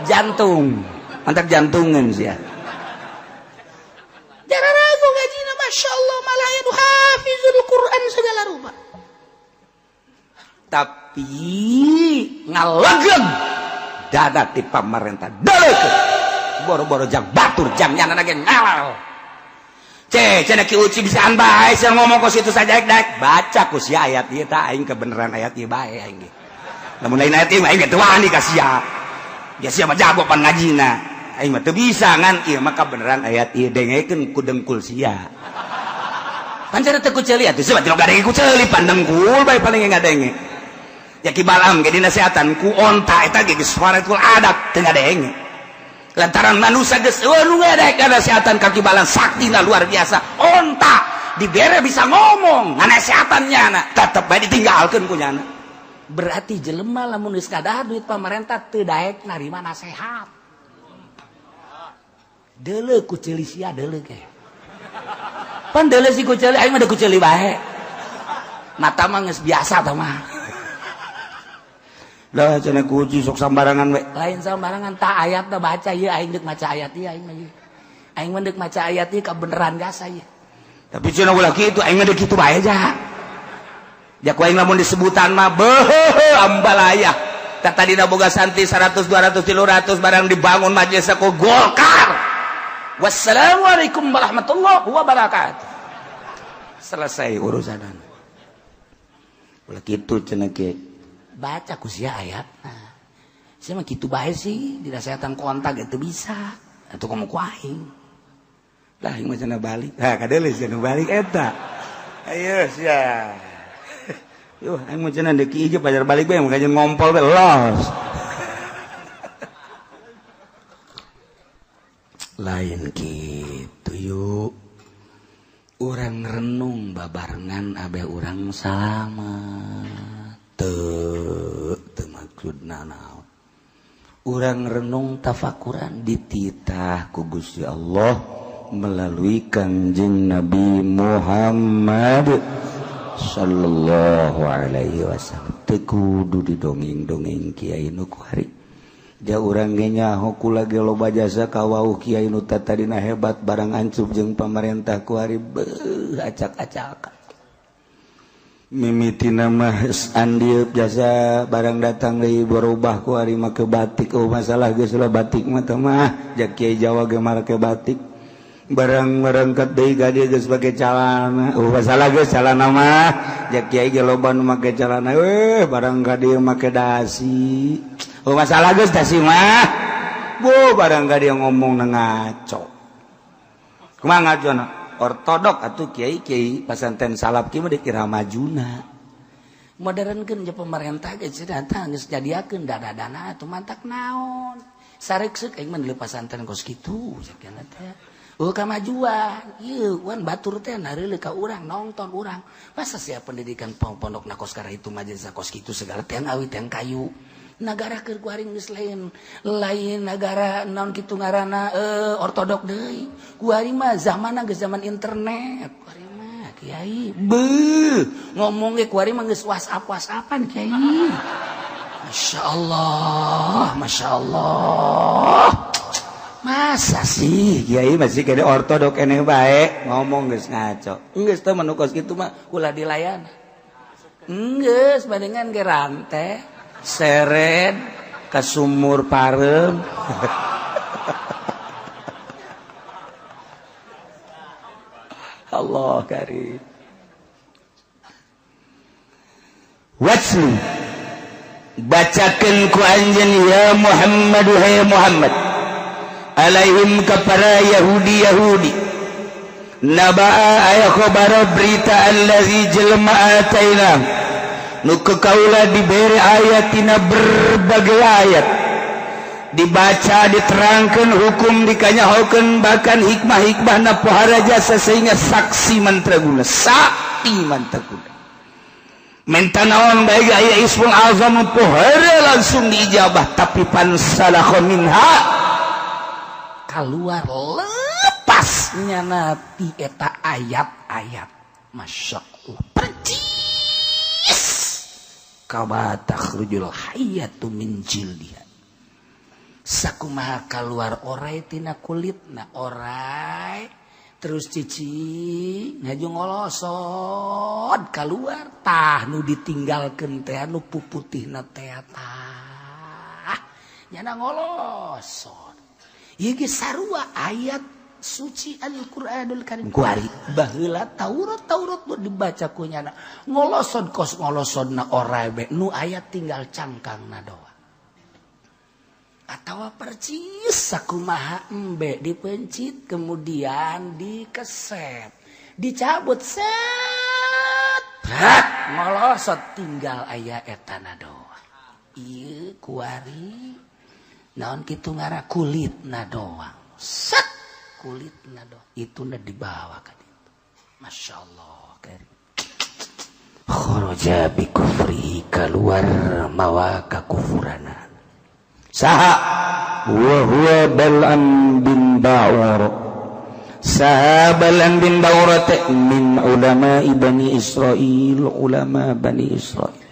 Jantung. Mantap jantungan sia. Jararago ngajina masyaallah malah anu hafizul Quran segala rupa. Tapi ngalegeg dada ti pamarentah deleukeun. Boro-boro jang batur jang nyana ge ngalal. Ce cenah Ki Uci bisaan bae sia ngomong kos itu saja daek baca ku sia ayat ieu tah aing kebenaran ayat ieu bae aing ge. Lamun lain ayat ieu mah aing ge teu wani ka sia. Ya sia mah jago pan ngajina. Aing mah teu bisa ngan ieu mah kabeneran ayat ieu dengekeun ku dengkul sia. Pan cenah teu ku ceuli atuh sia mah teu ngadenge ku ceuli pan dengkul bae paling ngadenge. Ya Ki Balam ge dinasehatan ku onta eta ge geus suaratul adat teu ngadenge. Lantaran manusia geus eueuh nu ngadek nasehatan ka Ki Balam saktina luar biasa. Onta dibere bisa ngomong nganasehatan nyana tetep bae ditinggalkeun ku nyana. Berarti jelema lamun geus kadahar duit pamarentah teu daek narima nasehat. Deuleu ku ceuli sia deuleu ge. Pan deuleu si ku ceuli aing mah da ku ceuli bae. Mata mah geus biasa tah mah. Lah cenah ku Uci sok sambarangan we. Lain sambarangan tah ayat tah baca ieu aing deuk maca ayat ieu aing mah ieu. Aing mah deuk maca ayat ieu kabeneran gasa ieu. Tapi cenah ulah kitu aing mah deuk kitu bae ja. Ja ku aing lamun disebutan mah beuh ambalaya. Tah tadina boga santri 100 200 300 barang dibangun majelis ku Golkar. Wassalamualaikum warahmatullahi wabarakatuh. Selesai urusanan. Ulah kitu cenah kieu. Baca ku sia ayat. Nah, sia mah kitu bae sih, dinasehatan kontak itu bisa. Atuh komo ku aing. Lah aing mah cenah balik. Ha kadeuleu cenah balik eta. Ayo sia. Yuh aing mah cenah deuk ieu pajar balik bae mah kajeun ngompol bae los. Lain kitu yuk. Urang renung babarengan abeh urang salamat. Teu maksudna naon. Urang renung tafakuran dititah ku Gusti Allah melalui Kangjeng Nabi Muhammad. sallallahu alaihi wasallam. Teu kudu didongeng-dongeng kiai nu kuari. Ja urang ge nyaho kula ge loba jasa ka wau kiai nu tadina hebat barang ancup jeung pamarentah kuari beuh acak-acakan. Mimitina mah andieup jasa barang datang deui berubah kuari make batik. Oh masalah geus lah batik mah teh mah ja kiai Jawa ge make batik. Barang merengket deui ka dieu geus make calana. Oh masalah geus calana mah ja kiai ge loba nu make calana. Weh barang ka dieu make dasi. Oh masalah geus dasi mah. Bu barang ka dieu ngomong ngaco. Kumaha ngacona? Ortodok atuh kiai-kiai pasantren salaf kieu mah dikira majuna. Modernkeun je pemerintah ge cenah tah geus nyadiakeun dana-dana atuh mantak naon. Sareuk-seuk aing mah deuleu pasantren kos kitu sakieu teh. Oh kamajuan, ieu wan batur teh nareuleuh ka urang nongton urang. Masa sia pendidikan pondok na kos kara itu majelis kos kitu segala teh awi teh kayu. Nagara keur kuaring geus lain lain nagara naon kitu ngaranna ortodok deui. Kuari mah zamanna geus zaman internet. Kuari mah kiai beuh ngomong ge kuari mah geus WhatsApp-WhatsAppan kiai. Masyaallah, masyaallah. Masa sih kiai masih kene ortodok eneh bae ngomong geus ngaco. Geus teh mah nu kos kitu mah ulah dilayan. Geus bandingan ge rante seret ka sumur pareum. Allah karim. Watslu bacakeun ku anjeun ya Muhammad hai Muhammad alaihim kepada Yahudi-Yahudi nabaa aya khabar berita allazi jelma ataina nu kaula diberi ayatina berbagai ayat dibaca diterangkan hukum dikanyahokeun bahkan hikmah-hikmahna pohara jasa sehingga saksi mantraguna sakti mantraguna minta naon bae aya ismul azam pohara langsung diijabah tapi pansalakha minha keluar lepasnya nanti eta ayat-ayat. Masya Allah percis kama takhrujul hayyatu min jildiha. Sakumaha keluar orai tina kulitna orai terus cici ngaju ngolosot keluar tah nu ditinggalkeun teh nu puputihna teh tah nyana ngolosot. Ieu ge sarua ayat suci Al-Qur'anul Karim kuari baheula Taurat Taurat nu dibaca ku nyana ngolosod kos ngolosodna orai be nu ayat tinggal cangkangna doa atawa percis sakumaha embe dipencit kemudian dikesep dicabut set ngolosod tinggal aya etana doa. Ieu kuari naon kitu ngara kulitna doang set kulitna doang itu na dibawa ka ditu. Masya Allah karim. Kharaja bi kufrihi keluar mawa kakufurana saha wa huwa Bal'am bin Ba'ur saha Bal'am bin Ba'ur min ulama Bani Israil ulama Bani Israil.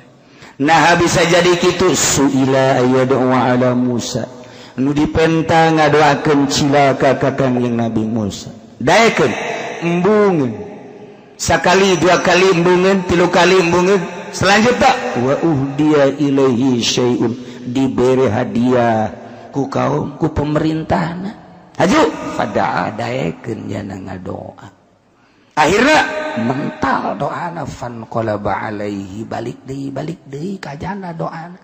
Nah bisa jadi kitu suila ayadu ala Musa nu dipenta ngadoakeun cilaka ka Kangjeng Nabi Musa daekeun embungeun sakali dua kali embungeun tilu kali embungeun selanjutnya wa uhdiya ilaihi syai'un diberi hadiah ku kaum ku pemerintahna haju fada'a daekeun jana ngadoa akhirna mental doana fan qalaba alaihi balik deui kajana doana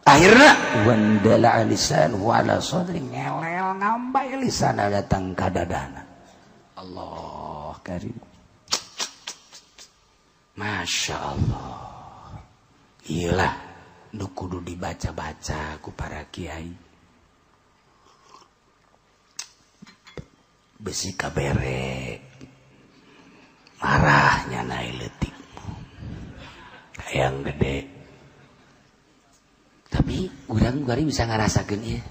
akhirna wandala lisan wa ala sadri ngelel ngambay lisana datang ka dadana. Allah karim. Masya Allah. Iyalah nu kudu dibaca-baca ku para kiai. Besi kabere marahnya naik letik hayang gede tapi urang kuari bisa ngarasakeun ieu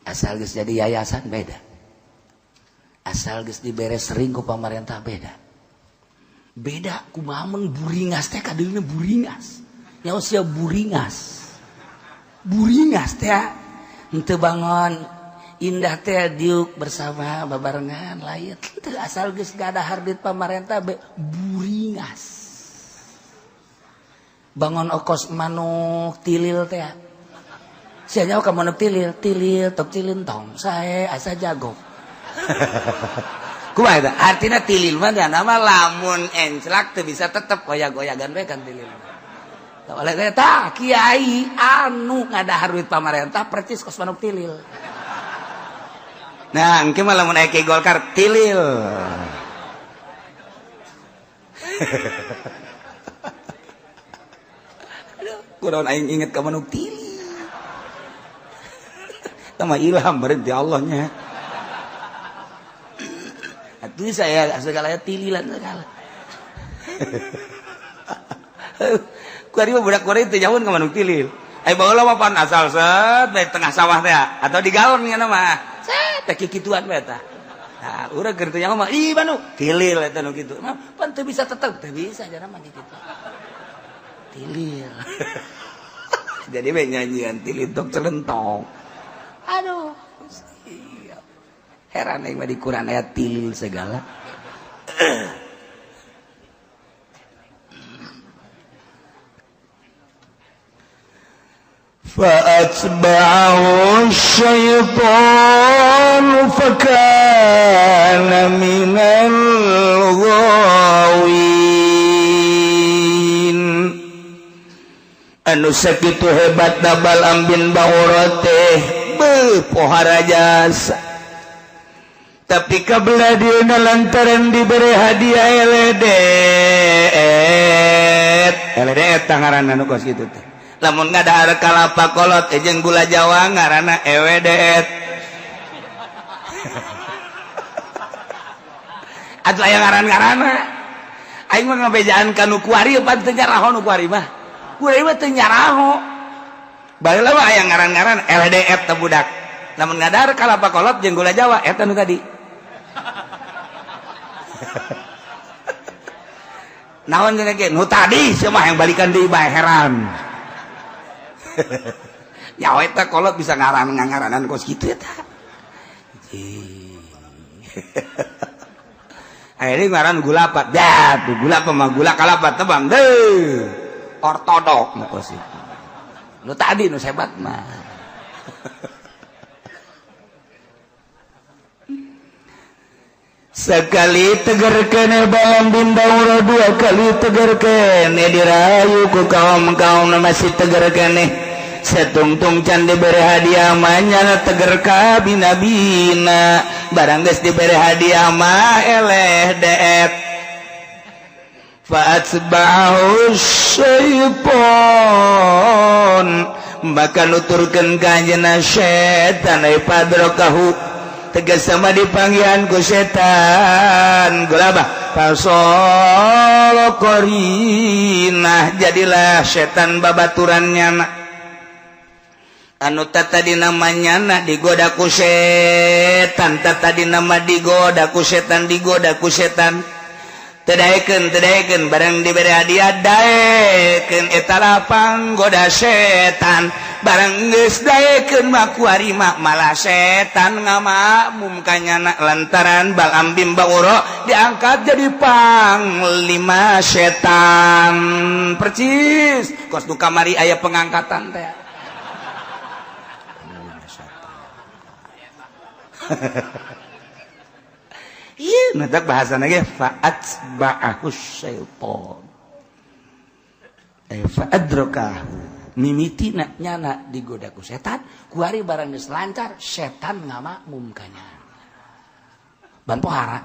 asal geus jadi yayasan beda asal geus dibere sering ku pamarentah beda. Beda kumaha mun buringas teh kadeulina buringas. Nyaho sia buringas. Buringas teh henteu bangon indah teh diuk bersama babarengan lain teu asal geus gadahar duit pamarentah be buringas. Bangon okos manuk tilil teh. Sia nyaho ka manuk tilil, tilil tok tilil tong sae asa jago. Kumaha eta? Artina tilil mah nama lamun enclak teu bisa tetep goyag-goyagan we kan tilil. Oleh eta kiai anu ngadahar duit pamarentah percis kos manuk tilil. Nah, engke mah lamun aya kiai Golkar tilil. Aduh, kunaon aing inget ka manuk tilil. Tah mah ilham berarti Allahnya. Itu saya segalanya tililan segala. Kuari mah budak kuari teu nyaun ka manuk tilil. Ai baheula mah pan asal set bae tengah sawah teh atau di galon nya mah. Set teh kikituan bae tah. Nah, urang keur teu nyaho mah ih manuk tilil eta nu kitu. Mah pan teu bisa tetep teu bisa jana mah kitu. Tilil. Jadi we nyanyian tilil tok celentong. Aduh. Heran aing mah di Quran aya tilil segala. Fa'atba'ahu syaitanu fakana minal ghawin. Anu sakitu hebat Balam bin Baura teh beuh pohara jasa. Tapi kabelah dieuna lantaran diberi hadiah eledet. Eledet ngaranna nu kos kitu teh. Lamun ngadahar kalapa kolot jeung gula Jawa ngaranna ewedet. Atuh aya ngaran-ngaranna. Aing mah ngabejaan ka nu kuari pan teu nyaraho nu kuari mah. Kuari mah teu nyaraho. Baheula mah aya ngaran-ngaran eledet teh budak. Lamun ngadahar kalapa kolot jeung gula Jawa eta nu tadi. Naon cenah ge nu tadi sia mah yang balikan deui bae heran. Nyawa eta kolot bisa ngaran ngangaranan kos kitu eta. Akhirnya ngaran gula apa? Dah, tuh gula apa mah gula kalapa tebang deh. Ortodok nu kos itu. Nu tadi nu hebat mah. Sekali tegar kene Balam bin Baura, dua kali tegar kene dirayu ku kaum-kaum masih tegar kene. Setungtung can diberi hadiah manyana tegar ka bina-bina. Barang geus diberi hadiah mah eleh deet. Fa'atba'ahu syaiton maka nuturkeun ka anjeunna setan ai padrokahu tegas sama dipanggihan ku setan gulabah fasolo korinah jadilah setan babaturannya nak anu tadi namanya nak digoda ku setan tadi nama digoda ku setan digoda ku setan tedaekeun tedaekeun barang diberi hadiah daekeun eta lapang goda setan barang geus daekeun mah kuari mah malah setan ngamakmum ka nyana lantaran Balam bin Baura diangkat jadi panglima setan percis kos nu kamari aya pengangkatan teh. Iya, nadak bahasana ge fa'atba'ahu syaitan. Fa'adrakahu mimitina nyana digoda ku setan, kuari barang geus lancar, setan ngamakmum ka nyana. Ban pohara.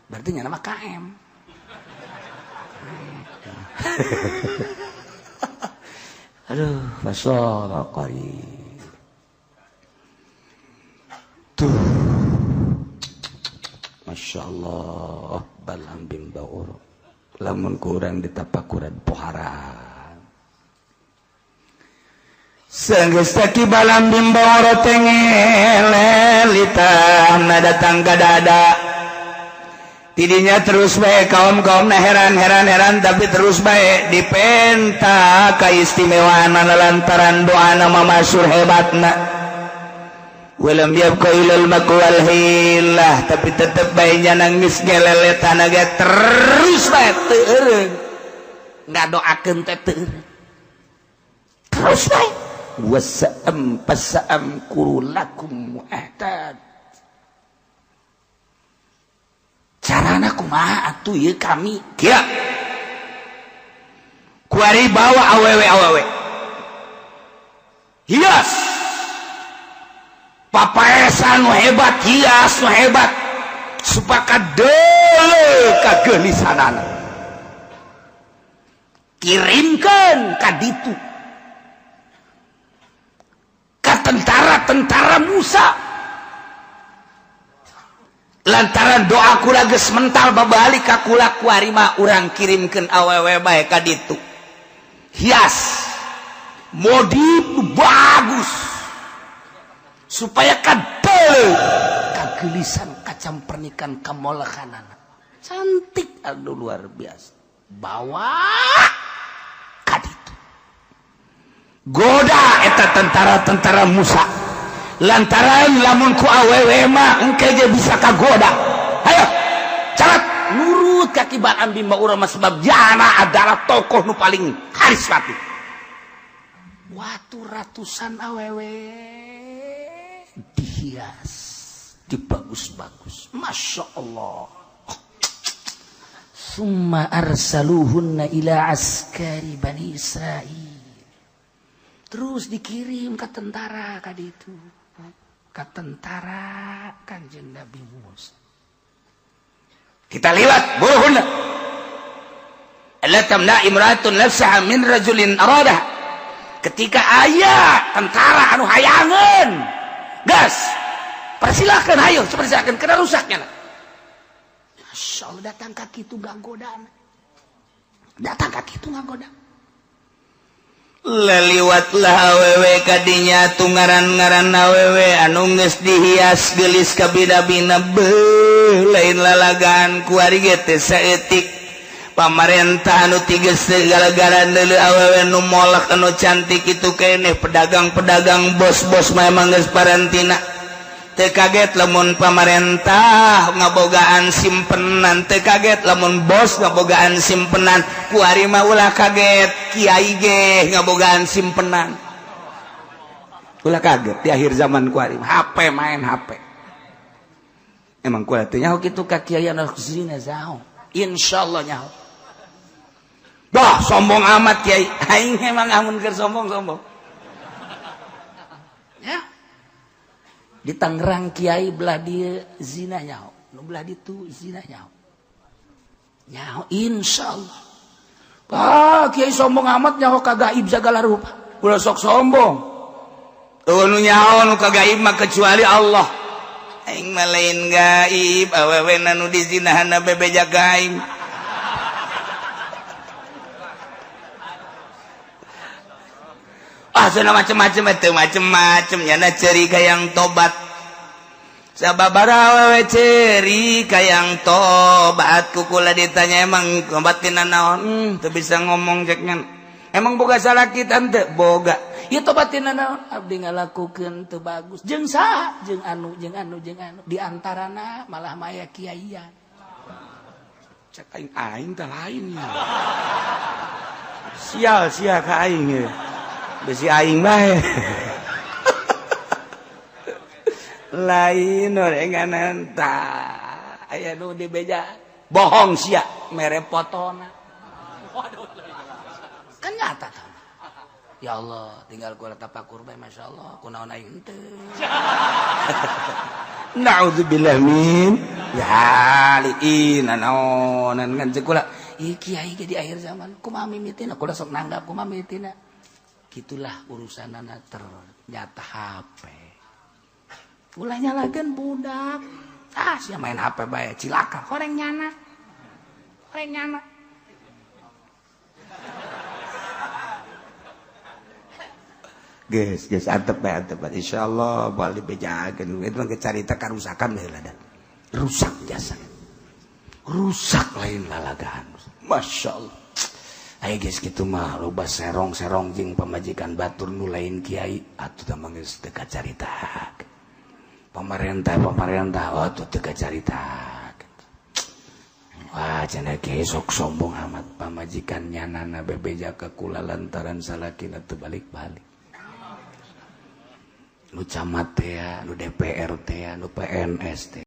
Berarti nyana mah KM. Aduh, fasara qari. Tuh. Masya Allah, Balam bin Baur. Lamun kurang ditapakuran pohara. Sanggeus taki Balam bin Baur teh ngelelitahna datang ka dada. Tidinya terus bae kaum-kaum na heran heran heran, tapi terus bae dipenta kaistimewaan lantaran doa nama masyhur hebatna. Walam yabqa ilal makwal hilah, tapi tetep bae nya nangis geleletan ge terus bae teu eureun. Ngadoakeun teh teu eureun. Terus bae wasa'am pasa'am kurulakum mu'ahtad. Carana kumaha atuh ieu kami kieu kuari bawa awewe-awewe hias papaesan nu hebat, hias nu hebat supaya deuleu kageulisanana, kirimkeun ka ditu ka tentara-tentara Musa. Lantaran doa kula geus mental babalik ka kula, kuari mah urang kirimkeun awewe bae ka ditu, hias modif bagus supaya kadel kagelisan kacam pernikan kamolekanana cantik, aduh luar biasa. Bawa ka ditu, goda eta tentara-tentara Musa, lantaran lamun ku awewe mah engke ge bisa kagoda. Hayo carat nurut ka Ki Balaam bin Baura mah, sebab jana adalah tokoh nu paling karismatik. Watu ratusan awewe dihias dibagus-bagus, masya Allah. Summa arsaluhunna ila askari Bani Israil, terus dikirim ke tentara kaditu, ke tentara Kanjeng Nabi Musa. Kita lihat buruhunna alla tamna imra'atun nafsaha min rajulin aradah. Ketika aya tentara anu hayangeun, gas persilahkan, hayo persilahkan, kena rusaknya. Masya Allah, datang ka kitu ngagodana, datang ka kitu ngagoda. Leliwatlah awewe kadinya, tu ngaran-ngaran awewe anu geus dihias geulis kabina-bina, beuh lain lalagaan kuari ge teh saeutik. Pamarentah anu tiges segala-gala deuleu awewe nu molek anu cantik itu keneh, pedagang-pedagang bos-bos mah emang geus parantina. Teu kaget lamun pamarentah ngabogaan simpenan, teu kaget lamun bos ngabogaan simpenan, kuari mah ulah kaget kiai ge ngabogaan simpenan. Ulah kaget di akhir zaman kuari HP main HP. Emang kula teh nyaho kitu ka kiai anu zina zaho. Insyaallah nyaho. Bah sombong amat kiai. Aing emang amun keur sombong-sombong. Ya. Di Tangerang kiai belah dia zina nyaho, nu belah ditu zina nyaho. Nyaho insyaallah. Ah kiai sombong amat nyaho ka gaib segala rupa. Ulah sok sombong. Eueuh nu nyaho nu ka gaib mah kecuali Allah. Aing mah lain gaib, awewe nu dizinahanna bebeja gaib. Ah cenah macem-macem teu macem-macem nyana ceuri kayang tobat. Sababaraha awewe ceuri kayang tobat, kukula ditanya emang tobat tina naon? Teu bisa ngomong cek ngan. Emang boga salaki tante? Boga. Ieu tobat tina naon? Abdi ngalakukeun teu bagus. Jeung saha? Jeung anu, jeung anu, jeung anu. Di antarana malah maya kiaian. Cek aing aing teh lain. Sial sia ka aing ye. Besi aing bae. Lain orenganan tah. Aya nu dibeja bohong sia mere fotona. Kan nyata tah. Ya Allah, tinggal gua tapakur bae masyaallah, kunaon aing teu. Nauzubillah min ya liin naonan ngan ceuk kula. Ieu kiai ge di akhir zaman kumaha mimitina, kula sok nanggap kumaha mimitina. Gitulah urusanana ternyata HP. Ulah nyalakeun budak. Ah, sia main HP bae cilaka, horeng nyana. Horeng nyana. Geus, geus antep bae antep. Insyaallah bali bejakeun. Itu mah carita karusakan heula da. Rusak jasa. Rusak lain lalagaan. Masya Allah. Ayo geus kitu mah loba serong-serong jeung pamajikan batur nu lain kiai atuh tah mah geus teu kacarita. Pemerintah pemerintah, oh, atuh teu kacarita. Wah, cenah kiai sok sombong amat, pamajikan nyanana bebeja ka kula lantaran salakina teu balik-balik. Nu camat teh, nu DPR teh, nu PNS teh.